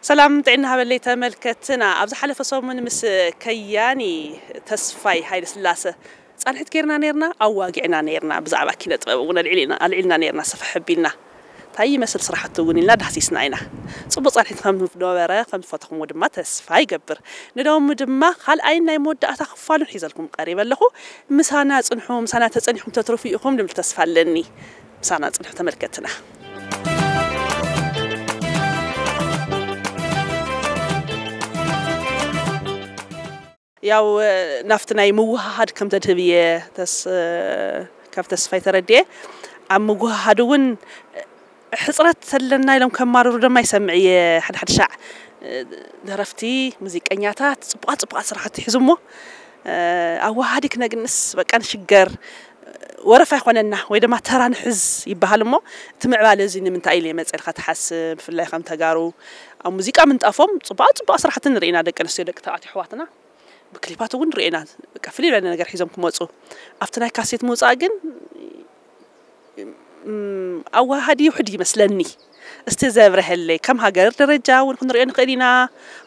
ሰላም ጥዕና ሃበለይ ተመልከትና። ኣብ ዝሓለፈ ሰሙን ምስ ከያኒ ተስፋይ ሃይለ ስላሰ ጻንሒት ጌርና ኔርና፣ ኣዋጊዕና ኔርና። ብዛዕባ ኪነ ጥበብ እውን ኣልዒልና፣ ኣልዒልና ኔርና፣ ሰፍሕ ኣቢልና። እንታይ ይመስል ስራሕቱ እውን ኢልና ዳህሲስና ኢና። ጽቡቕ ጻንሒት ከም ነበረ፣ ከም ዝፈተኹምዎ ድማ ተስፋ ይገብር። ንደሙ ድማ ካልኣይን ናይ መወዳእታ ክፋሉን ሒዘልኩም ቀሪበ ኣለኹ። ምሳና ጽንሑ፣ ምሳና ተጸኒሕኩም ተትርፉ ኢኹም ንብል ተስፋ ኣለኒ። ምሳና ጽንሑ ተመልከትና። ያው ናፍቲ ናይ ምውሃሃድ ከም ተድህብ እየ ተስ-፣ ካብ ተስፋይ ተረድየ። ኣብ ምውሃሃድ እውን ሕጽረት ተለና ኢሎም ከማርሩ ድማ ይሰምዕ እየ። ሓድሓድ ሻዕ ደረፍቲ፣ ሙዚቀኛታት ጽቡቓት ጽቡቓት ስራሕቲ ሒዙ እሞ፣ ኣወሃሃዲ ክነግንስ በቃ ንሽገር፣ ወረፋ ይኾነና ወይ ድማ ተራ ንሕዝ ይበሃል እሞ፣ እቲ ምዕባለ እዚ ንምንታይ ኢሉ የመጽእ ኢልካ ትሓስብ? ብፍላይ ከም ተጋሩ ኣብ ሙዚቃ ምንጣፎም ጽቡቓት ጽቡቓት ስራሕቲ ንርኢ ኢና፣ ደቂ ኣንስትዮ ደቂ ተባዕትዮ ኣሕዋትና ብክሊፓት እውን ንርኢ ኢና። በቃ ፍልይ ዝበለ ነገር ሒዞም ክመጹ፣ ኣብቲ ናይ ካሴት ምውጻእ ግን እም፣ ኣወሃሃዲ ውሕድ ይመስለኒ። እስቲ ዘብርሀለይ፣ ከም ሃገር ደረጃ እውን ክንሪኦ ንኽእል ኢና።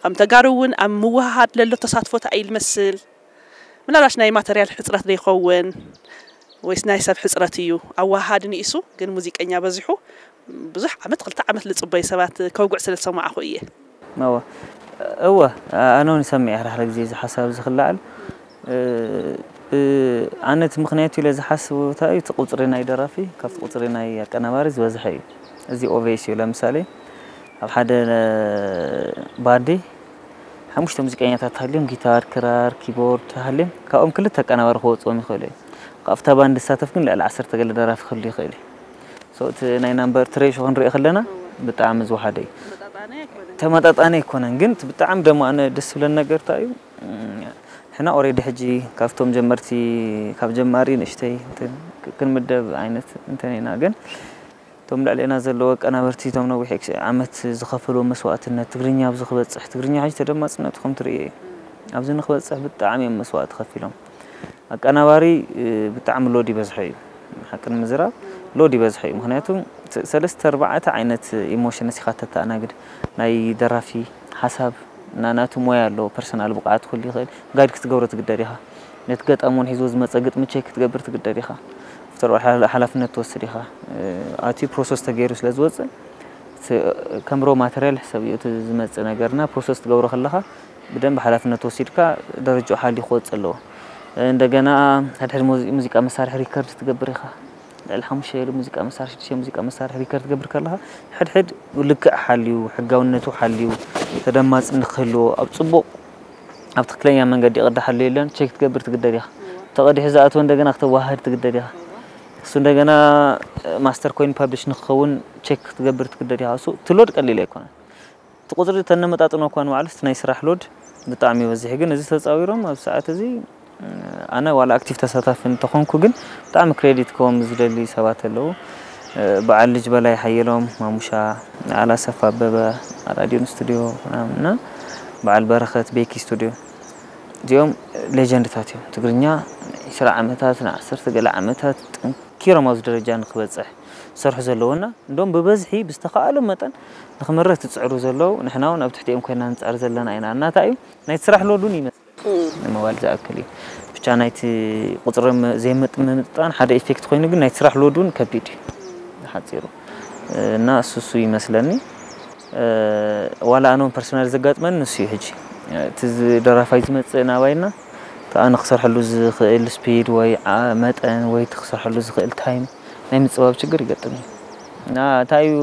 ከም ተጋሩ እውን ኣብ ምውሃሃድ ለሎ ተሳትፎ እንታይ እዩ ዝመስል? ምናልባሽ ናይ ማተርያል ሕጽረት ዶ ይኸውን? ወይስ ናይ ሰብ ሕጽረት እዩ? ኣወሃሃዲ ንኢሱ፣ ግን ሙዚቀኛ በዚሑ፣ ብዙሕ ዓመት፣ ክልተ ዓመት ልጽበዩ ሰባት ከውግዕ ስለ ዝሰማዕኹ እየ። እወ፣ እወ፣ ኣነ እውን ይሰምዕ እየ፣ ሓደ ሓደ ግዜ እዚ ሓሳብ እዚ ክለዓል። እ፣ ብ-፣ ኣነ እቲ ምኽንያት ኢለ ዝሓስብ እንታይ እዩ፣ እቲ ቁጽሪ ናይ ደራፊ፣ ካብቲ ቁጽሪ ናይ ኣቀናባሪ ዝበዝሐ እዩ። እዚ ኦቨይስ እዩ። ለምሳሌ፣ ኣብ ሓደ ባንዲ ሓሙሽተ ሙዚቀኛታት ተሃልዮም፣ ጊታር፣ ክራር፣ ኪቦርድ ተሃልዮም፣ ካብኦም ክልተ ኣቀናባሪ ክወጽኦም ይኽእሉ እዮም። ካብታ ባንዲ ዝሳተፍ ግን ልዕሊ ዓሰርተ ገለ ደራፊ ክህሉ ይኽእል እዩ። So፣ እቲ ናይ ናምበር እቲ ሬሾ ክንሪኦ ከለና ብጣዕሚ ዝወሓደ እዩ። ተመጣጣኒ ኣይኮነን፣ ግን እቲ ብጣዕሚ ደሞ ኣነ ደስ ዝብለኒ ነገር እንታይ እዩ? እም፣ ንሕና ኦሬዲ ሕጂ ካብቶም ጀመርቲ፣ ካብ ጀማሪ ንእሽተይ እንትን ክንምደብ ዓይነት እንትን ኢና፣ ግን እቶም ልዕሌና ዘለዉ ኣቀናበርቲ፣ እቶም ነዊሕ ኤክስ-፣ ዓመት ዝኸፈልዎ መስዋእትነት፣ ትግርኛ ኣብዚ ክበጽሕ፣ ትግርኛ ሕጂ ተደማጽነቱ ከም ትርእዮ እዩ። ኣብዚ ንክበጽሕ ብጣዕሚ እዮም መስዋእቲ ከፊሎም። ኣቀናባሪ፣ እ፣ ብጣዕሚ ሎድ ይበዝሖ እዩ። ሓቂ ንምዝራብ ሎድ ይበዝሖ እዩ። ምኽንያቱ ሰ-፣ ሰለስተ ኣርባዕተ ዓይነት ኢሞሽንስ ኢኻ ተተኣናግድ። ናይ ደራፊ ሓሳብ፣ እና ናቱ ሞያ ኣለዎ፣ ፐርሰናል ብቕዓት ክህሉ ይኽእል። ጋይድ ክትገብሮ ትግደድ ኢኻ። ነቲ ገጣሚ እውን ሒዝዎ ዝመጸ ግጥሚ ቼክ ክትገብር ትግደድ ኢኻ። ኣፍተር ኦል ሓላ-፣ ሓላፍነት ትወስድ ኢኻ። እ፣ ኣትዩ ፕሮሰስ ተገይሩ ስለ ዝወጽእ፣ ስ-፣ ከም ሮ ማተርያል ሕሰብ እዩ እቲ ዝመጽእ ነገርና። ፕሮሰስ ትገብሮ ከለኻ ብደንብ ሓላፍነት ወሲድካ ደረጃኡ ሓልዩ ክወጽእ ኣለዎ። እንደገና ሕድሕድ ሙዚ-፣ ሙዚቃ መሳርሒ ሪከርድ ትገብር ኢኻ። ልዕሊ ሓሙሽተ ኢሉ ሙዚቃ መሳርሒ፣ ሽዱሽተ ሙዚቃ መሳርሒ ሪከርድ ትገብር ከለኻ፣ ሕድሕድ ልክዕ ሓልዩ፣ ሕጋውነቱ ሓልዩ፣ ተደማጽነት ክህልዎ፣ ኣብ ጽቡቕ፣ ኣብ ትክክለኛ መንገዲ ይቕዳሕ ኣሎ የለን፣ ቼክ ክትገብር ትግደድ ኢኻ። ተቐዲሑ ዝኣተወ እንደገና ክተወሃህድ ትግደድ ኢኻ። እሱ እንደገና ማስተር ኮይኑ ፓብሊሽ ንክኸውን ቼክ ክትገብር ትግደድ ኢኻ። እሱ እቲ ሎድ ቀሊል ኣይኮነን። እቲ ቁጽሪ ተነመጣጥኖ እኳ ንባዕሉ፣ እቲ ናይ ስራሕ ሎድ ብጣዕሚ ይበዝሕ። ግን እዚ ተጻዊሮም ኣብ ሰዓት እዚ፣ ኣነ ዋላ ኣክቲቭ ተሳታፊ እንተኾንኩ፣ ግን ብጣዕሚ ክሬዲት ክህቦም ዝደሊ ሰባት ኣለዉ። በዓል ልጅ በላይ ሓየሎም፣ ማሙሻ፣ በዓል ኣሰፋ ኣበበ፣ ራድዮን ስቱዲዮ ምናምን፣ እና በዓል በረኸት ቤኪ ስቱዲዮ። እዚኦም ሌጀንድታት እዮም። ትግርኛ ዒስራ ዓመታት፣ ንዓሰርተ ገለ ዓመታት ጠንኪሮም ኣብዚ ደረጃ ንክበጽሕ ዝሰርሑ ዘለዉና፣ እንደውም ብበዝሒ ብዝተኻእሎም መጠን ንክመርህ ትጽዕሩ ዘለዉ፣ ንሕና እውን ኣብ ትሕቲኦም ኮይና ንጽዕር ዘለና ኢና። እና እንታይ እዩ፣ ናይ ስራሕ ሎድ እውን ይመስል። እም። ንምባል ዝኣክል እዩ። ብቻ ናይቲ ቁጽሪ ም-፣ ዘይምጥ-፣ ምምጥጣን ሓደ ኢፌክት ኮይኑ፣ ግን ናይ ስራሕ ሎድ እውን ከቢድ እዩ። ሓጺሩ። እና እሱ፣ እሱ ይመስለኒ። እ፣ ዋላ ኣነ እውን ፐርሰናል ዘጋጥመኒ ንሱ እዩ። ሕጂ እቲ ዝ-፣ ደራፋይ ዝመጽእ ናባይና፣ እቲ ኣነ ክሰርሐሉ ዝኽእል ስፒድ ወይ ዓ-፣ መጠን ወይ እቲ ክሰርሐሉ ዝኽእል ታይም ናይ ምጽባብ ችግር ይገጥም እዩ። እና እንታይ እዩ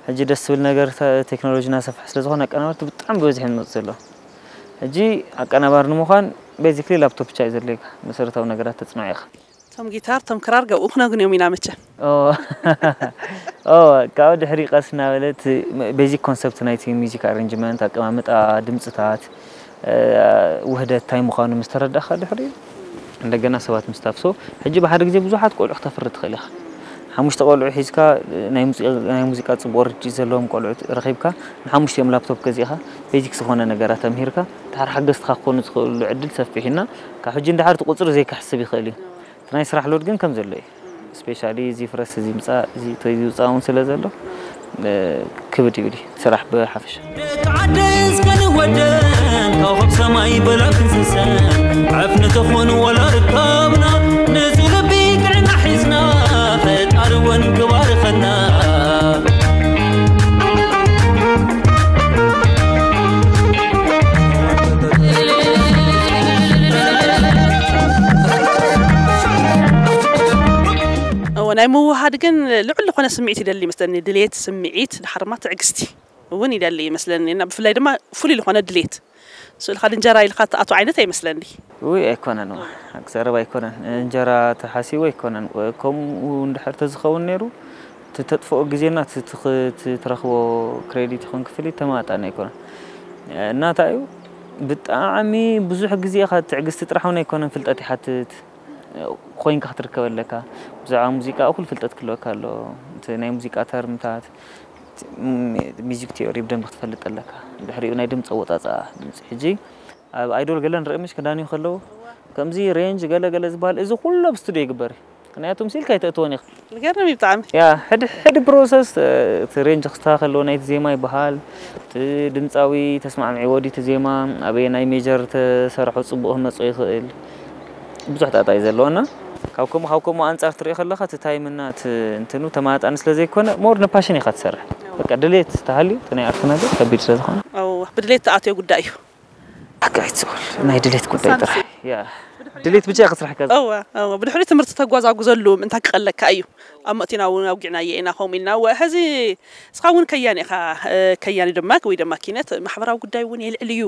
ሕጂ ደስ ዝብል ነገር፣ ተ-፣ ቴክኖሎጂ እናሰፍሐ ስለ ዝኾነ ኣቀናበርቲ ብጣዕሚ ብበዝሒ ዝመጽእ ዘሎ። ሕጂ ኣቀናባሪ ንምዃን ቤዚክሊ ላፕቶፕ ብቻ እዩ ዘድልየካ፣ መሰረታዊ ነገራት ተጽንዖ ኢኻ። እቶም ጊታር፣ እቶም ክራር ገብኡ ክነግንዮም ኢና መቸም። ኦ፣ ኦ፣ ካብኡ ድሕሪ ቀስ እናበለት ቤዚክ ኮንሰፕት ናይቲ ሚውዚክ ኣሬንጅመንት፣ ኣቀማምጣ ድምፅታት፣ እ፣ ውህደት እንታይ ምዃኑ ምስ ተረዳእካ ድሕሪ እንደገና ሰባት ምስ ታፍሶ፣ ሕጂ ብሓደ ግዜ ብዙሓት ቆልዑ ክተፍሪ ትኽእል ኢኻ። ሓሙሽተ ቆልዑ ሒዝካ ናይ ሙዚቃ፣ ናይ ሙዚቃ ፅቡቕ ርድኢት ዘለዎም ቆልዑ ረኺብካ ንሓሙሽቲኦም ላፕቶፕ ገዚእኻ ቤዚክ ዝኾነ ነገራት ኣምሂርካ ድሓር ሓገዝትኻ ክኾኑ ዝኽእሉ ዕድል ሰፊሕ እና ካብ ሕጂ ንድሓር እቲ ቁፅሪ ዘይክሕስብ ይኽእል እዩ። እቲ ናይ ስራሕ ሎድ ግን ከም ዘሎ እዩ። ስፔሻሊ እዚ ፍረስ እዚ ምፃእ፣ እዚ ተይዚ ውፃእ እውን ስለ ዘሎ፣ እ፣ ክብድ ይብል እዩ ስራሕ ብሓፈሻ። ደቂ ደስከን ወደን ከውኸብ ሰማይ በላ ክንስሰን፣ ዕፍኒ ትኹን ወላ ርካብና፣ ንጹህ ልቢ ጥዕና ሒዝና፣ ፈጣሪ እውን ክባርኸና። እዎ፣ ናይ ምውሃድ ግን ልዑል ዝኾነ ስምዒት ይደሊ ይመስለኒ። ድሌት፣ ስምዒት፣ ድሓር ድማ ትዕግስቲ እውን ይደሊ ይመስለኒ። እና ብፍላይ ድማ ፍሉይ ዝኾነ ድሌት፣ ስእልኻ እንጀራ ኢልካ ትኣቱ ዓይነት ኣይመስለኒ። ውይ ኣይኮነን፣ እዋ፣ ሓቂ ዘረባ ኣይኮነን። እንጀራ ተሓሲቡ ኣይኮነን። ከምኡ እንድሕር ተዝኸውን ነይሩ፣ እቲ ተጥፍኦ ግዜና እቲ ትኽ-፣ እቲ ትረኽቦ ክሬዲት ይኹን ክፍሊት ተመጣጣኒ ኣይኮነን። እና እንታይ እዩ፣ ብጣዕሚ ብዙሕ ግዜ ኢኻ ትዕግስቲ ጥራሕ እውን ኣይኮነን፣ ፍልጠት ይሓትት። ኮይንካ ክትርከብ ኣለካ። ብዛዕባ ሙዚቃ እኹል ፍልጠት ክህልወካ ኣለዎ። እቲ ናይ ሙዚቃ ተርምታት፣ እቲ ም-፣ ሚዚክ ቲዮሪ ብደንብ ክትፈልጥ ኣለካ። ድሕሪኡ ናይ ድምፂ ኣወፃፅኣ፣ ድምፂ ሕጂ ኣብ ኣይዶል ገለ ንርኢ ምሽ ክዳንዩ ከለዉ፣ ከምዚ ሬንጅ ገለ ገለ ዝበሃል፣ እዚ ኩሉ ኣብ ስቱዲዮ ይግበር እዩ። ምክንያቱ ምስ ኢልካ ኣይተእትዎን ኢኻ። ዝገርም እዩ ብጣዕሚ። ያ፣ ሕድ ሕድ ፕሮሰስ፣ እ፣ እቲ ሬንጅ ክስተኻኸል ኣለዎ፣ ናይቲ ዜማ ይበሃል። እቲ ድምፃዊ ተስማዕሚዕዎ ድዩ እቲ ዜማ፣ ኣበየናይ ሜጀር ተሰርሖ ፅቡቕ ክመፅኦ ይኽእል። ብዙሕ ጣጣ እዩ ዘለዎ እና ካብ ከምኡ፣ ካብ ከምኡ ኣንፃር ትሪኦ ከለኻ እቲ ታይምና እቲ እንትኑ ተመጣጣኒ ስለ ዘይኮነ፣ ሞር ንፓሽን ኢኻ ትሰርሕ። በቃ ድሌት ተሃልዩ እቲ ናይ ኣርት ነገር ከቢድ ስለ ዝኾነ። እዎ፣ ብድሌት ተኣትዮ ጉዳይ እዩ። ኣጋይት ዝብል ናይ ድሌት ጉዳይ ውሳነ ጥራሕ። ያ። ድሌት ብቻ ኢኻ ትስራሕ ከዛ። እወ፣ እወ። ብድሕሪ ትምህርቲ ተጓዛጉዘሉ ምእንታ ክቐለካ እዩ። ኣብ መእቲና እውን ኣውጊዕናዮ ኢና ከምኡ ኢልና። እወ፣ ሕዚ እስኻ እውን ከያኒ ኢኻ፣ እ፣ ከያኒ ድማ ወይ ድማ ኪነት ማሕበራዊ ጉዳይ እውን የልዕል እዩ።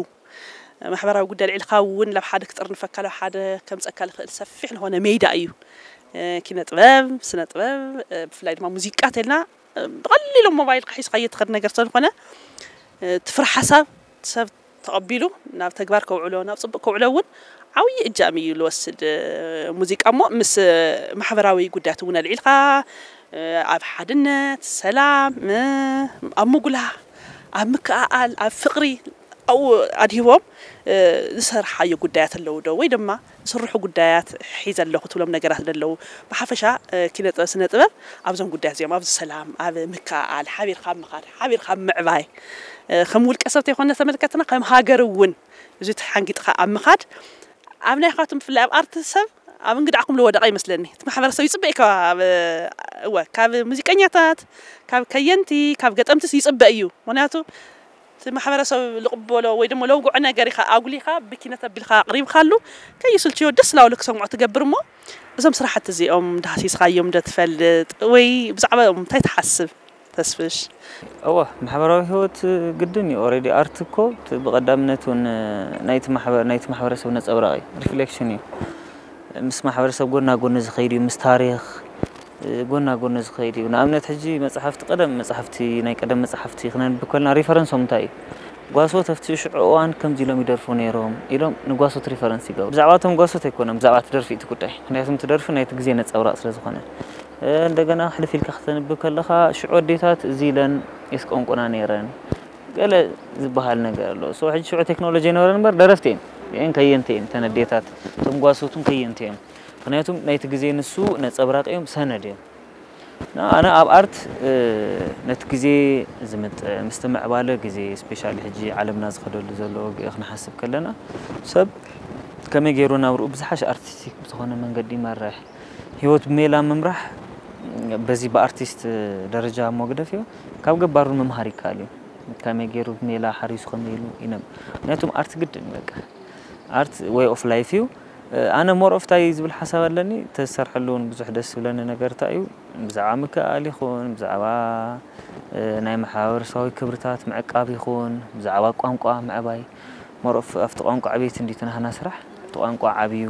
ማሕበራዊ ጉዳይ ልዒልካ እውን ናብ ሓደ ክጥርንፈካ፣ ናብ ሓደ ከምፀካ ልኽእል ሰፊሕ ዝኾነ ሜዳ እዩ። እ፣ ኪነ ጥበብ፣ ስነ ጥበብ፣ እ፣ ብፍላይ ድማ ሙዚቃ ተልና፣ እ፣ ብቐሊሉ ሞባይልካ ሒዝካዮ ትኸድ ነገር ስለዝኾነ፣ እ፣ ትፍረ ሓሳብ ሰብ ተቐቢሉ ናብ ተግባር ከውዕሎ፣ ናብ ጽቡቕ ከውዕሎ እውን ዓብዪ እጃም እዩ ልወስድ። ሙዚቃ እሞ ምስ ማሕበራዊ ጉዳያት እውን ኣልዒልካ፣ ኣብ ሓድነት፣ ሰላም፣ ኣብ ምጉላህ፣ ኣብ ምክእኣል፣ ኣብ ፍቕሪ ኣብኡ ኣድሂቦም ዝሰርሓዮ ጉዳያት ኣለዉ ዶ? ወይ ድማ ዝስርሑ ጉዳያት ሒዘ ኣለኹ ትብሎም ነገራት ዶ ኣለዉ? ብሓፈሻ ኪነ ጥበብ፣ ስነ ጥበብ ኣብዞም ጉዳያት እዚኦም፣ ኣብዚ ሰላም፣ ኣብ ምክእኣል፣ ሓቢርካ ኣብ ምኻድ፣ ሓቢርካ ኣብ ምዕባይ፣ ከም ውልቀ ሰብ ተይኮነ ተመልከትና፣ ከም ሃገር እውን እዚ ተሓንጊጥካ ኣብ ምኻድ፣ ኣብ ናይ ካቱም ብፍላይ ኣብ ኣርት ሰብ ኣብ እንግዳዕኩም ዝወደቐ ይመስለኒ። እቲ ማሕበረሰብ ይጽበ እዩ ካብ፣ እወ፣ ካብ ሙዚቀኛታት፣ ካብ ከየንቲ፣ ካብ ገጠምትስ ይጽበ እዩ። ምኽንያቱ እቲ ማሕበረሰብ ዝቕበሎ ወይ ድማ ለውግዖ ነገር ኢኻ ኣጉሊኻ ብኪነት ኣቢልካ ኣቕሪብካሉ ከይስልችዮ ደስ ላውሉ ክሰምዖ ትገብር እሞ እዞም ስራሕቲ እዚኦም ዳህሲስካዮም ዶ ትፈልጥ ወይ ብዛዕባኦም እንታይ ትሓስብ? ተስፍሽ። እወ፣ ማሕበራዊ ህይወት ግድን እዩ። ኦሬዲ ኣርት እኮ እቲ ብቐዳምነት እውን ናይቲ ማሕበ-፣ ናይቲ ማሕበረሰብ ነጸብራቕ እዩ፣ ሪፍሌክሽን እዩ። ምስ ማሕበረሰብ ጎና ጎኒ ዝኸይድ እዩ፣ ምስ ታሪኽ ጎና ጎኒ ዝኸይድ እዩ። ንኣብነት ሕጂ መጽሓፍቲ ቀደም፣ መጽሓፍቲ ናይ ቀደም መጽሓፍቲ ክነንብብ ከለና ሪፈረንሶም እንታይ እዩ? ጓሶት ኣብቲ ሽዑ እዋን ከምዚ ኢሎም ይደርፉ ነይሮም ኢሎም ንጓሶት ሪፈረንስ ይገብሩ። ብዛዕባቶም ጓሶት ኣይኮነን፣ ብዛዕባ እቲ ደርፊ እቲ ጉዳይ። ምክንያቱም እቲ ደርፊ ናይቲ ግዜ ነጸብራቕ ስለ ዝኾነ። እ፣ እንደገና ሕልፍ ኢልካ ክተንብብ ከለኻ ሽዑ ኣዴታት እዚ ኢለን የስቆንቁና ነይረን። ገለ ዝበሃል ነገር ኣሎ። ሶ ሕጂ ሽዑ ቴክኖሎጂ ኣይነበረን እምበር ደረፍቲ እየን። እየን ከየንቲ እየን፣ እተን ኣዴታት። እቶም ጓሶት እውን ከየንቲ እዮም። ምክንያቱም ናይቲ ግዜ ንሱ ነጸብራቕ እዮም፣ ሰነድ እዮም። እና ኣነ ኣብ ኣርት፣ እ፣ ነቲ ግዜ ዝምጥን፣ ምስቲ ምዕባለ ግዜ፣ ስፔሻሊ ሕጂ ዓለምና ዝኸደሉ ዘሎ ወግኢ ክንሓስብ ከለና፣ ሰብ ከመይ ገይሩ ናብርኡ ብዝሓሸ ኣርቲስቲክ ብዝኾነ መንገዲ ይመርሕ፣ ህይወት ብሜላ ምምራሕ፣ በዚ ብኣርቲስት ደረጃ እሞ ግደፍዮ፣ ካብ ገባር እውን ምምሃር ይከኣል እዩ። ከመይ ገይሩ ብሜላ ሓሪሱ ከመይ ኢሉ ይነብ-፣ ምክንያቱም ኣርት ግድን እዩ በቃ። ኣርት ወይ ኦፍ ላይፍ እዩ። ኣነ ሞር ኦፍ ታይ ዝብል ሓሳብ ኣለኒ፣ ተዝሰርሐሉ እውን ብዙሕ ደስ ዝብለኒ ነገር እንታይ እዩ፣ ብዛዕባ ምክእኣል ይኹን፣ ብዛዕባ፣ እ፣ ናይ ማሕበረሰባዊ ክብርታት ምዕቃብ ይኹን፣ ብዛዕባ ቋንቋ ምዕባይ፣ ሞር ኦፍ ኣብቲ ቋንቋ ዕቤት እንድዩ እቲ ናህና ስራሕ። እቲ ቋንቋ ዓብዩ፣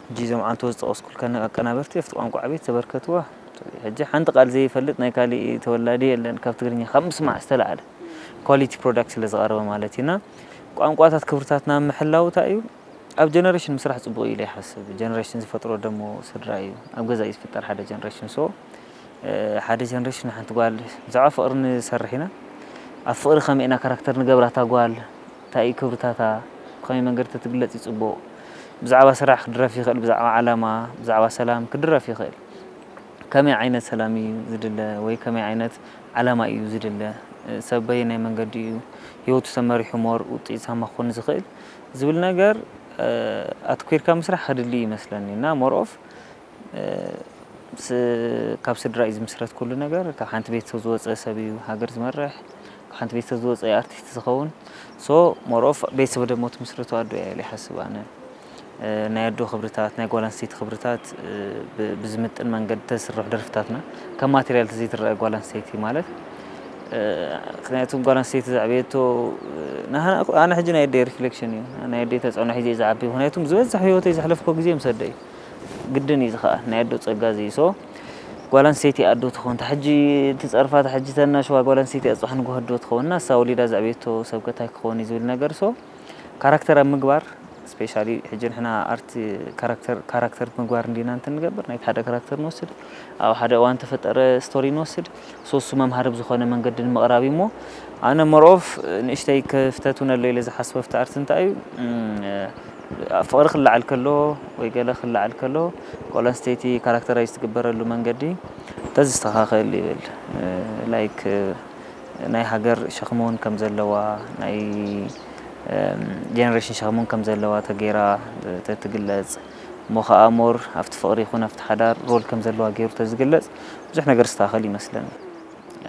ሕጂ እዞም ዓንቶ ዝጠቐስኩልካ ኣቀናበርቲ ኣብቲ ቋንቋ ዕቤት ዘበርከትዎ፣ ሕጂ ሓንቲ ቃል ዘይፈልጥ ናይ ካሊእ ተወላዲ የለን፣ ካብ ትግርኛ ካብ ምስማዕ ዝተላዕለ ኳሊቲ ፕሮዳክት ስለ ዝቐረበ ማለት እዩ። እና ቋንቋታት ክብርታትና ምሕላው እንታይ እዩ? ኣብ ጀነሬሽን ምስራሕ ጽቡቕ እዩ ኢለ ይሓስብ። ጀነሬሽን ዝፈጥሮ ደሞ ስድራ እዩ። ኣብ ገዛ እዩ ዝፍጠር ሓደ ጀነሬሽን። ሶ፣ እ፣ ሓደ ጀነሬሽን ሓንቲ ጓል ብዛዕባ ፍቕሪ ንሰርሕ ኢና። ኣብ ፍቕሪ ከመይ ኢና ካራክተር ንገብራ እታ ጓል? እንታይ እዩ ክብርታታ? ብኸመይ መንገዲ ተትግለጽ እዩ ጽቡቕ? ብዛዕባ ስራሕ ክድረፍ ይኽእል፣ ብዛዕባ ዓላማ፣ ብዛዕባ ሰላም ክድረፍ ይኽእል። ከመይ ዓይነት ሰላም እዩ ዝድለ ወይ ከመይ ዓይነት ዓላማ እዩ ዝድለ? ሰብ በየናይ መንገዲ እዩ ህይወቱ ተመሪሑ ሞር ውፅኢታማ ክኾን ዝኽእል ዝብል ነገር ኣትኩርካ ምስራሕ ከድሊ ይመስለኒ። እና ሞር ኦፍ ካብ ስድራ እዩ ዝምስረት ኩሉ ነገር። ካብ ሓንቲ ቤተሰብ ዝወፀ ሰብ እዩ ሃገር ዝመርሕ። ካብ ሓንቲ ቤተሰብ ዝወፀ እዩ ኣርቲስት ዝኸውን። ሶ ሞር ኦፍ ቤተሰብ ደሞ ትምስርቱ ኣዶ እያ ኢለ ይሓስብ ኣነ። ናይ ኣዶ ክብርታት፣ ናይ ጓል ኣንስተይቲ ክብርታት ብዝምጥን መንገዲ ተስርሑ ደርፍታትና፣ ከም ማቴሪያል ተዘይትረአ ጓል ኣንስተይቲ ማለት ምክንያቱም ጓል ኣንስተይቲ ዘዕበየቶ ኣነ ሕጂ ናይ ኣደይ ሪፍሌክሽን እዩ። ናይ ኣደይ ተፅዕኖ ሒዘ ዝዓቢ ምክንያቱም ዝበዝሕ ህይወተይ ዘሕለፍኮ ግዜ ምስ ኣደይ እዩ። ግድን እዩ ዝኸኣ ናይ ኣዶ ፀጋ እዚ ሶ ጓል ኣንስተይቲ ኣዶ ትኸውን። ሕጂ ትፀርፋ ሕጂ ተናሽዋ ጓል ኣንስተይቲ ኣፅባሕ ንግሆ ኣዶ ትኸውን እና እሳ ወሊዳ ዘዕበየቶ ሰብ ከታይ ክኸውን እዩ ዝብል ነገር ሶ ካራክተር ኣብ ምግባር ስፔሻሊ ሕጂ ንሕና ኣርት ካራክተር ካራክተር ምግባር እንዲና እንትን ንገብር ናይቲ ሓደ ካራክተር ንወስድ ኣብ ሓደ እዋን ተፈጠረ ስቶሪ ንወስድ ሶሱ መምሃሪ ብዝኾነ መንገዲ ንምቕራብ እሞ ኣነ ሞርኦፍ ንእሽተይ ክፍተት እውን ኣሎ ኢለ ዝሓስቦ ኣብቲ ኣርት እንታይ እዩ ፍቕሪ ክለዓል ከሎ ወይ ገለ ክለዓል ከሎ ጓል ኣንስተይቲ ካራክተራይዝ ትግበረሉ መንገዲ ተዝስተኻኸል ይብል ላይክ ናይ ሃገር ሸኽሚ እውን ከም ዘለዋ ናይ ጀነሬሽን ሸኽሚ እውን ከም ዘለዋ ተገይራ ተትግለፅ እሞ ከዓ ሞር ኣብቲ ፍቕሪ ይኹን ኣብቲ ሓዳር ሮል ከም ዘለዋ ገይሩ ተዝግለፅ ብዙሕ ነገር ዝስተኻኸል ይመስለኒ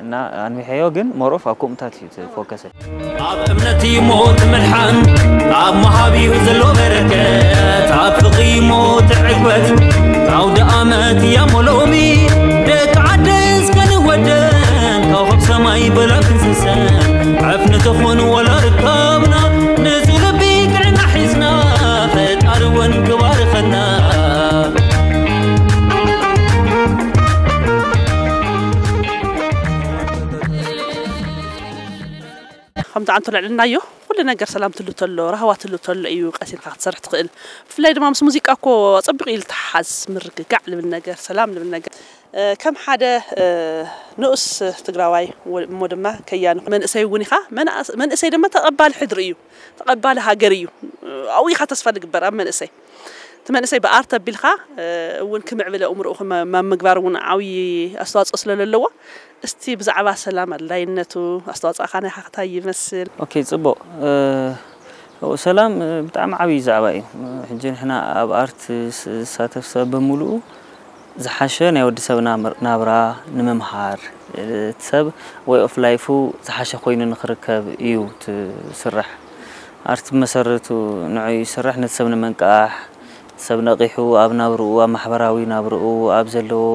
እና ኣንዊሐዮ ግን ሞሮፍ ኣብ ከምኡታት እዩ ፎከሰ ኣብ እምነት እሞ ትምድሓን ኣብ መሃብ እዩ ዘሎ በረከት ኣብ ፍቕሪ እሞ ትዕግበት ኣውደ ኣመት እያ እሞ ሎሚ ደቂ ዓደይ እስከ ንወደን ኮኸብ ሰማይ በላ ክንስሰን ዕፍኒ ትኹን ወላ ርካብና ንጹህ ልቢ ጥዕና ሒዝና ፈጣሪ እውን ክባርኸና ከምቲ ኣንቶ ልዕልናዮ ኩሉ ነገር ሰላም ትሉ ተሎ ራህዋ ትሉ ተሎ እዩ ቀሲንካ ክትሰርሕ ትኽእል ብፍላይ ድማ ምስ ሙዚቃ እኮ ኣፀቢቑ እዩ ልተሓዝ ምርግጋዕ ልብል ነገር ሰላም ልብል ነገር ከም ሓደ ንኡስ ትግራዋይ እሞ ድማ ከያኑ መንእሰይ እውን ኢኻ መንእሰይ ድማ ተቐባሊ ሕድሪ እዩ ተቐባሊ ሃገር እዩ ኣብኡ ኢኻ ተስፋ ዝግበር ኣብ መንእሰይ እቲ መንእሰይ ብኣርት ኣቢልካ እውን ክምዕብል ኣእምርኡ ኣብ ምግባር እውን ዓብዪ ኣስተዋፅኦ ስለ ዘለዎ እስቲ ብዛዕባ ሰላም ኣድላይነቱ ኣስተዋፅኦኻ ናይ ሓኽታይ ይመስል? ኦኬ ፅቡቅ ሰላም ብጣዕሚ ዓብዪ ዛዕባ እዩ። ሕጂ ንሕና ኣብ ኣርት ዝሳተፍ ሰብ ብምሉኡ ዝሓሸ ናይ ወዲ ሰብ ናብራ ንምምሃር እቲ ሰብ way of life ኡ ዝሓሸ ኮይኑ ንክርከብ እዩ እቲ ስራሕ። ኣርት ብመሰረቱ ንዑ ይስራሕ ነቲ ሰብ ንምንቃሕ፣ ሰብ ነቒሑ ኣብ ናብርኡ፣ ኣብ ማሕበራዊ ናብርኡ፣ ኣብ ዘለዎ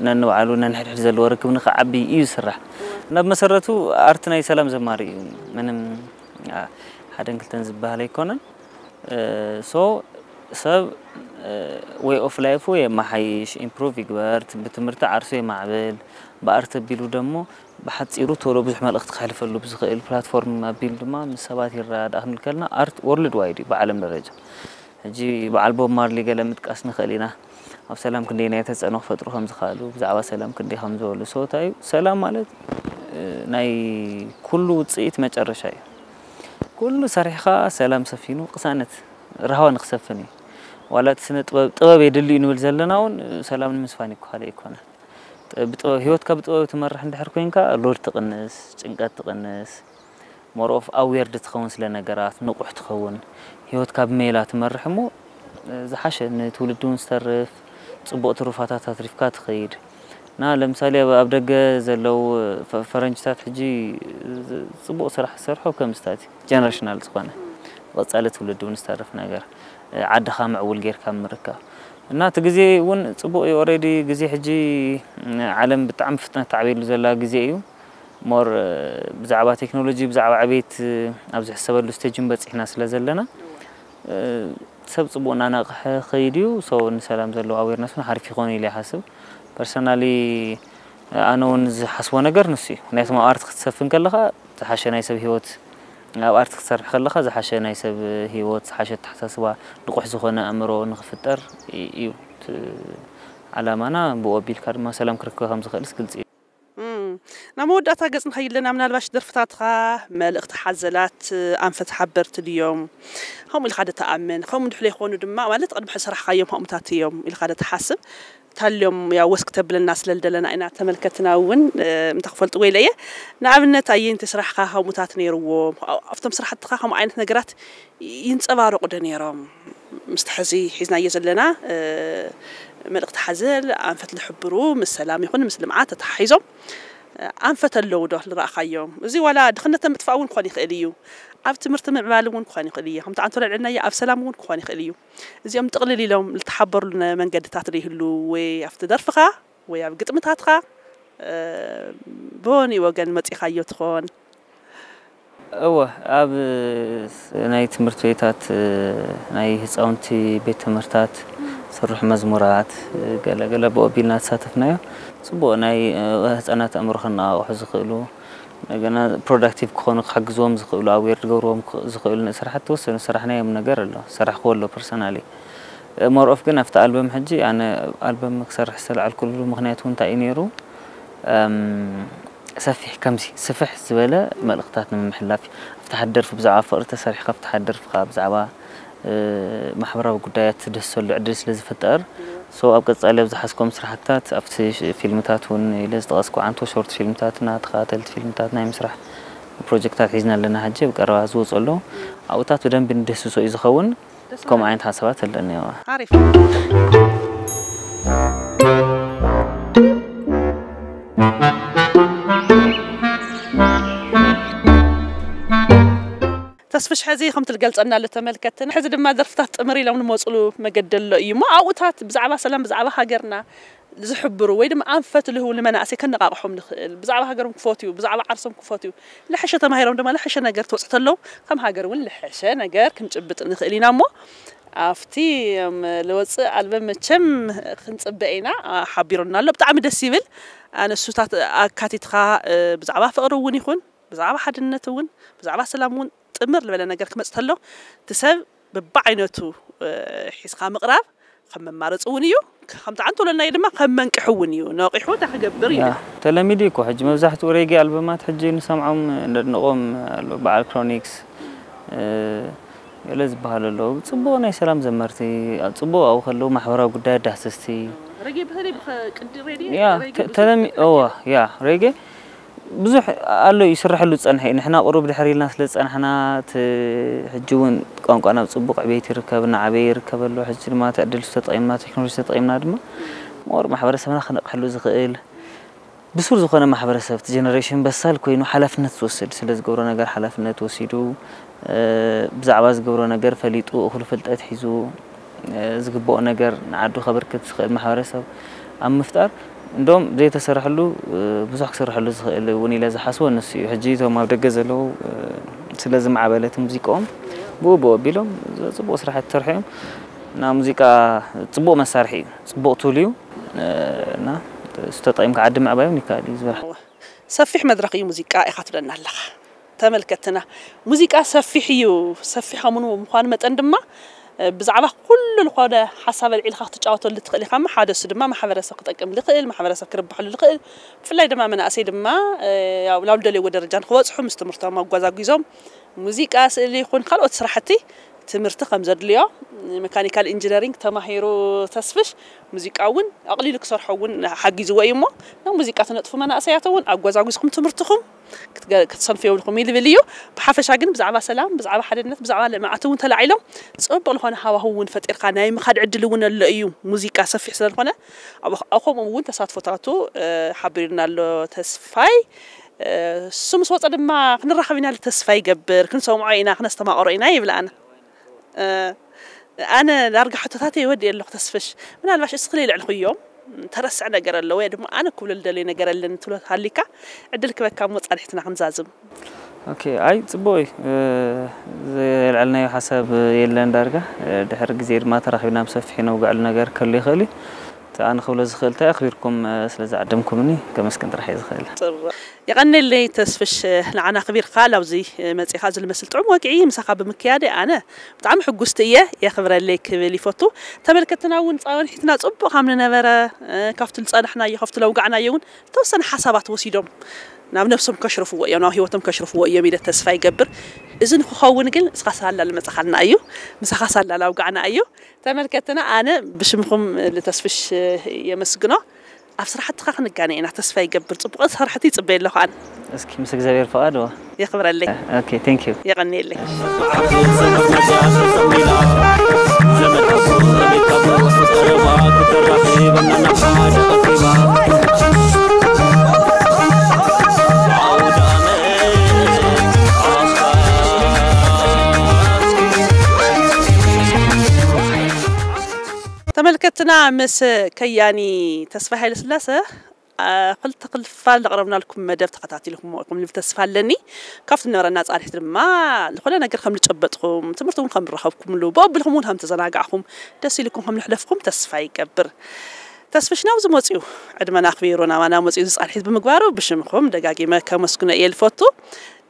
ነንባዕሉ ነንሕድሕድ ዘለዎ ርክብ ንኽዓቢ እዩ ዝስራሕ። እና ብመሰረቱ ኣርት ናይ ሰላም ዘማሪ እዩ። ምንም ሓደን ክልተን ዝበሃል ኣይኮነን። ሶ ሰብ way of life ኡ የመሓይሽ፣ ኢምፕሩቭ ይግበር፣ ብትምህርቲ ዓርሱ የማዕብል፣ ብኣርት ኣቢሉ ደሞ ብሓፂሩ ቶሎ ብዙሕ መልእኽቲ ከሕልፈሉ ብዝኽእል ፕላትፎርም ኣቢሉ ድማ ምስ ሰባት ይረዳዳእ ክንብል ከለና ኣርት ወርልድ ዋይድ እዩ ብዓለም ደረጃ ሕጂ በዓል ቦብ ማርሊ ገለ ምጥቃስ ንኽእል ኢና ኣብ ሰላም ክንደየናይ ተፅዕኖ ክፈጥሩ ከም ዝኽኣሉ ብዛዕባ ሰላም ክንደይ ከም ዝበሉ so እንታይ እዩ ሰላም ማለት ናይ ኩሉ ውፅኢት መጨረሻ እዩ ኩሉ ሰሪሕኻ ሰላም ሰፊኑ ቅሳነት ራህዋ ንክሰፍን እዩ ዋላ እቲ ስነ ጥበብ ጥበብ የድሊ እዩ ንብል ዘለና እውን ሰላም ንምስፋን እዩ ክካል ኣይኮነን ብጥበብ ህይወትካ ብጥበብ ትመርሕ እንድሕር ኮይንካ ሎድ ትቕንስ፣ ጭንቀት ትቕንስ፣ more of aware ትኸውን ስለ ነገራት ንቑሕ ትኸውን፣ ህይወትካ ብሜላ ትመርሕ እሞ ዝሓሸ ንትውልዲ እውን ዝተርፍ፣ ፅቡቕ ትሩፋታት ኣትሪፍካ ትኸይድ። እና ለምሳሌ ኣብ ኣብ ደገ ዘለዉ ፈ- ፈረንጅታት ሕጂ ዝ- ፅቡቕ ስራሕ ዝሰርሑ ከምዝታት እዩ ጀነሬሽናል ዝኾነ ንቐፃሊ ትውልዲ እውን ዝተርፍ ነገር ዓድኻ ምዕቡል ጌርካ ምርካብ እና እቲ ግዜ እውን ፅቡቕ እዩ already ግዜ ሕጂ ዓለም ብጣዕሚ ፍጥነት ተዕብየሉ ዘላ ግዜ እዩ more ብዛዕባ ቴክኖሎጂ ብዛዕባ ዕቤት ኣብ ዝሕሰበሉ stage ን በፂሕና ስለ ዘለና ሰብ ፅቡቕ እናነቕሐ ኸይድ እዩ so ንሰላም ዘለዎ awareness እውን ሓሪፍ ይኾን ኢለ ይሓስብ personally ኣነ እውን ዝሓስቦ ነገር ንሱ እዩ ምክንያቱም ኣብ ኣርት ክትሰፍን ከለኻ ዝሓሸ ናይ ሰብ ሂወት ኣብ ኣርት ክትሰርሕ ከለኻ ዝሓሸ ናይ ሰብ ሂወት ዝሓሸ ኣተሓሳስባ ንቑሕ ዝኾነ ኣእምሮ ንኽፍጠር እዩ ዓላማና ብኡ ኣቢልካ ድማ ሰላም ክረክበ ከም ዝኽእልስ ግልፂ እዩ ናብ መወዳእታ ገጽ ንኸይድ ኣለና ምናልባሽ ደርፍታትኻ መልእኽቲ ሓዘላት ኣንፈት ሓበርቲ ድዮም ከምኡ ኢልካ ዶ ትኣምን ከምኡ እንድሕር ዘይኮኑ ድማ ማለት ቅድሚ ሕሰራሕካዮም ከምኡታት እዮም ኢልካ ዶ ትሓስብ ታልዮም ያው ወስክ ተብለና ስለልደለና ኢና ተመልከትና እውን እንተክፈልጥዎ ኢለ እየ። ንኣብነት ኣየንቲ ስራሕካ ከምኡታት ነይርዎ ኣብቶም ስራሕትኻ ከምኡ ዓይነት ነገራት ይንፀባረቑ ዶ ነይሮም? ምስቲ ሕዚ ሒዝናዮ ዘለና መልእኽቲ ሓዘል ኣንፈት ዝሕብሩ ምስ ሰላም ይኹን ምስ ልምዓት ተተሓሒዞም ኣንፈት ኣለዉ ዶ ዝረኣኻዮም? እዚ ዋላ ድኽነት ምጥፋእ እውን ክኾን ይኽእል እዩ። ኣብ ትምህርቲ ምዕባል እውን ክኾን ይኽእል እዩ። ከምቲ ኣንቶ ለልዕልናዮ ኣብ ሰላም እውን ክኾን ይኽእል እዩ። እዚኦም ጥቕልል ኢሎም ዝተሓበሩሉ መንገድታት ዶ ይህሉ ወይ ኣብቲ ደርፍኻ ወይ ኣብ ግጥምታትካ ብሆኒ ወገን መፂኻዮ ትኾን? እወ ኣብ ናይ ትምህርቲ ቤታት ናይ ህፃውንቲ ቤት ትምህርታት ስሩሕ መዝሙራት ገለገለ ብኦቢልና ተሳተፍናዮ። ፅቡቅ ናይ ህፃናት ኣእምሮ ከነቃቅሑ ዝኽእሉ እንደገና productive ክኾኑ ክሕግዝዎም ዝኽእሉ ኣዌር ዝገብርዎም ዝኽእሉ ስራሕቲ ተወሰኑ ዝሰራሕናዮም ነገር ኣሎ ዝሰራሕክዎ ኣሎ personally። ሞር ኦፍ ግን ኣብቲ ኣልበም ሕጂ ኣነ ኣልበም ክሰርሕ ዝተለዓልኩሉ ምኽንያት እውን እንታይ እዩ ነይሩ? ሰፊሕ ከምዚ ስፍሕ ዝበለ መልእኽታት ንምምሕላፍ እዩ። ኣብቲ ሓደ ደርፊ ብዛዕባ ፍቕሪ ተሰሪሕካ ኣብቲ ሓደ ደርፊ ከዓ ብዛዕባ ማሕበራዊ ጉዳያት ትድህሰሉ ዕድል ስለ ዝፍጠር so ኣብ ቀፃሊ ኣብ ዝሓዝኮም ስራሕትታት ኣብቲ ፊልምታት እውን ኢለ ዝጠቐስኩ ዓንቶ ሾርት ፊልምታትና ተኸታተልቲ ፊልምታት ናይ ምስራሕ ፕሮጀክታት ሒዝና ኣለና ሕጂ ኣብ ቀረባ ዝወፁ ኣለዉ ኣብኡታት ብደንቢ ንድህስሶ እዩ ዝኸውን ከምኡ ዓይነት ሓሳባት ኣለኒ ኣሪፍ ተስፍሽ ሕዚ ከም ትገልጸና ለተመልከትን ሕዚ ድማ ደርፍታት ጥምር ኢሎም ንመፅሉ መገዲ ኣሎ እዩ እሞ ኣብኡታት ብዛዕባ ሰላም ብዛዕባ ሃገርና ዝሕብሩ ወይ ድማ ኣንፈት ልህቡ ንመናእሰይ ከነቃቅሖም ንኽእል ብዛዕባ ሃገሮም ክፈትዩ ብዛዕባ ዓርሶም ክፈትዩ ልሕሸ ተማሂሮም ድማ ልሕሸ ነገር ትወፅእ ተለዉ ከም ሃገር እውን ልሕሸ ነገር ክንጭብጥ ንኽእል ኢና እሞ ኣብቲ ልወፅእ ኣልበም መቸም ክንፅበ ኢና ሓቢሩና ኣሎ ብጣዕሚ ደስ ይብል ኣነሱታት ኣካቲትኻ ብዛዕባ ፍቅሪ እውን ይኹን ብዛዕባ ሓድነት እውን ብዛዕባ ሰላም እውን ጥምር ዝበለ ነገር ክመፅ ተሎ እቲ ሰብ በብዓይነቱ ሒዝካ ምቕራብ ከም መማረፂ እውን እዩ ከምቲ ዓንቶ ለናዮ ድማ ከም መንቅሒ እውን እዩ ነቂሑ እንታይ ክገብር እዩ ተለሚዱ እኮ ሕጂ መብዛሕትኡ ሬጌ ኣልበማት ሕጂ ንሰምዖም ነድንቖም ኣሎ በዓል ክሮኒክስ ገለ ዝበሃሉ ኣለዉ ፅቡቕ ናይ ሰላም ዘመርቲ ፅቡቕ ኣብኡ ከለዉ ማሕበራዊ ጉዳያት ዳህሰስቲ ያ ተለሚ እዋ ያ ሬጌ ብዙሕ ኣሎ ይስረሐሉ ዝፀንሐ እዩ ንሕና ቁሩብ ድሕር ኢልና ስለ ዝፀናሕና እቲ ሕጂ እውን ቋንቋና ብፅቡቅ ዕቤት ይርከብ እናዓበየ ይርከብ ኣሎ ሕጂ ድማ እቲ ዕድል ተጠቂምና ቴክኖሎጂ ተጠቂምና ድማ more ማሕበረሰብና ክነቕሐሉ ዝኽእል ብሱር ዝኾነ ማሕበረሰብ እቲ ጀነሬሽን በሳል ኮይኑ ሓላፍነት ዝወስድ ስለ ዝገብሮ ነገር ሓላፍነት ወሲዱ ብዛዕባ ዝገብሮ ነገር ፈሊጡ እኹል ፍልጠት ሒዙ ዝግበኦ ነገር ንዓዱ ከበርክት ዝኽእል ማሕበረሰብ ኣብ ምፍጣር እንደውም ዘይተሰርሐሉ ብዙሕ ክስርሐሉ ዝኽእል እውን ኢለ ዝሓስቦ ንሱ እዩ። ሕጂ እቶም ኣብ ደገ ዘለዉ ስለ ዝማዕበለት ሙዚቃኦም ብኡ ብኡ ኣቢሎም ጽቡቕ ስራሓት ይሰርሑ እዮም። እና ሙዚቃ ጽቡቕ መሳርሒ እዩ፣ ጽቡቕ ቱል እዩ እና እሱ ተጠቒምካ ዓዲ ምዕባይ እውን ይከኣል እዩ ዝበሃል። ሰፊሕ መድረኽ እዩ ሙዚቃ ኢኻ ትብለና ኣለኻ። ተመልከትና ሙዚቃ ሰፊሕ እዩ ሰፊሕ ከምኡ ምዃኑ መጠን ድማ ብዛዕባ ኩሉ ዝኾነ ሓሳብ ኣልዒልካ ክትጫወተሉ ትኽእል ኢኻ እሞ ሓደ እሱ ድማ ማሕበረሰብ ክጠቅም ዝኽእል ማሕበረሰብ ክርብሐሉ ዝኽእል ብፍላይ ድማ መናእሰይ ድማ ናብ ዝደለይዎ ደረጃ ንክበፅሑ ምስ ትምህርቶም ኣጓዛጒዞም ሙዚቃ ስእሊ ይኹን ካልኦት ስራሕቲ ትምህርቲ ከም ዘድልዮ መካኒካል ኢንጂነሪንግ ተማሂሩ ተስፍሽ ሙዚቃ እውን ኣቕሊሉ ክሰርሖ እውን ሓጊዝዎ እዩ እሞ ናብ ሙዚቃ ትነጥፉ መናእሰያት እውን ኣጓዛጒዝኩም ትምህርትኹም ክትሰንፉ የብልኩም እዩ ዝብል እዩ። ብሓፈሻ ግን ብዛዕባ ሰላም፣ ብዛዕባ ሓድነት፣ ብዛዕባ ልምዓት እውን ተላዒሎም ፅቡቕ ዝኾነ ሃዋህው እውን ፈጢርካ ናይ ምኻድ ዕድል እውን ኣሎ እዩ። ሙዚቃ ሰፊሕ ስለዝኾነ ኣብ ከምኡ እውን ተሳትፎታቱ ሓቢሩና ኣሎ ተስፋይ። እሱ ምስ ወፀ ድማ ክንራኸብ ኢና ተስፋ ይገብር፣ ክንሰምዖ ኢና፣ ክነስተማቕሮ ኢና ይብል ኣነ። ኣነ ዳርጋ ሕቶታተይ ወዲኤ ኣለኹ ተስፍሽ። ምናልባሽ እስኺ ለይልዕልኽዮም ተረስዕ ነገር ኣሎ ወይ ድማ ኣነ ክብሎ ዝደልዮ ነገር ኣለኒ ትብሎ ሃሊካ ዕድል ክበካ እሞ ፃንሒትና ክንዛዝም። ኦኬ ኣይ ፅቡቅ እዩ ዘየልዐልናዮ ሓሳብ የለን ዳርጋ ድሕሪ ግዜ ድማ ተራኺብና ብሰፊሑ ነውግዐሉ ነገር ክህሉ ይኽእል እዩ ኣነ ክብሎ ዝኽእል እንታይ ኣኽቢርኩም ስለ ዝዓደምኩምኒ ከመስግን ጥራሕ እየ ዝኽእል። የቐንየለይ ተስፍሽ ንዓና ኣኽቢርካ ላብዚ መጺኻ እዚ ልመስል ጥዑም ወግዒ ምሳኻ ብምክያደይ ኣነ ብጣዕሚ ሕጉስቲ እየ የኽብረለይ ክብል ይፈቱ። ተመልከትትና እውን ጸኒሕትና ጽቡቕ ከም ንነበረ ካብቲ ዝጸናሕናዮ ካብቲ ለውጋዕናዮ እውን ዝተወሰነ ሓሳባት ወሲዶም ናብ ነብሶም ከሽርፍዎ እዮም፣ ናብ ህይወቶም ከሽርፍዎ እዮም ኢለ ተስፋ ይገብር። እዚ ንክኸውን ግን እስኻ ሳላ ልመጻኻልና እዩ፣ ምሳኻ ሳላ ላውጋዕና እዩ። ተመልከትና ኣነ ብሽምኹም ልተስፍሽ የመስግኖ። ኣብ ስራሕትኻ ክንጋነ ኢና ተስፋ ይገብር። ጽቡቕ ስራሕቲ ይጽበየ ኣለኹ ኣነ። እስኪ ምስ እግዚኣብሔር ፍቓድ ዋ የኽብረለይ። ኦኬ ቴንክ ዩ የቐንየለይ። ተመልከትና ምስ ከያኒ ተስፋ ሃይለስላሰ ክልተ ክፋል ዘቕረብናልኩም መደብ ተኸታቲልኩምዎ ኢኹም ልብል ተስፋ ኣለኒ። ካብቲ ዝነበረና ጻንሒት ድማ ዝኾነ ነገር ከም ዝጨበጥኩም፣ ትምህርቲ እውን ከም ዝረኸብኩምሉ፣ ብኡ ኣቢልኩም እውን ከም ተዘናጋዕኹም፣ ደስ ኢልኩም ከም ዘሕለፍኩም ተስፋ ይገብር። ተስፍሽ ናብዚ መጺኡ ዕድመና ኣኽቢሩ ናባና መጺኡ እዚ ጻንሒት ብምግባሩ ብሽምኹም ደጋጊመ ከመስግኖ እየ ልፈቱ።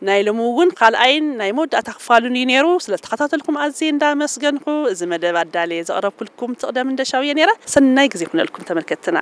ናይ ሎሚ እውን ካልኣይን ናይ መወዳእታ ክፋሉን እዩ ነይሩ። ስለ ዝተኸታተልኩም ኣዝየ እንዳመስገንኩ እዚ መደብ ኣዳልየ ዘቕረብኩልኩም ትቕደም እንደሻው እየ ነይረ። ሰናይ ግዜ ይኹነልኩም ተመልከትና።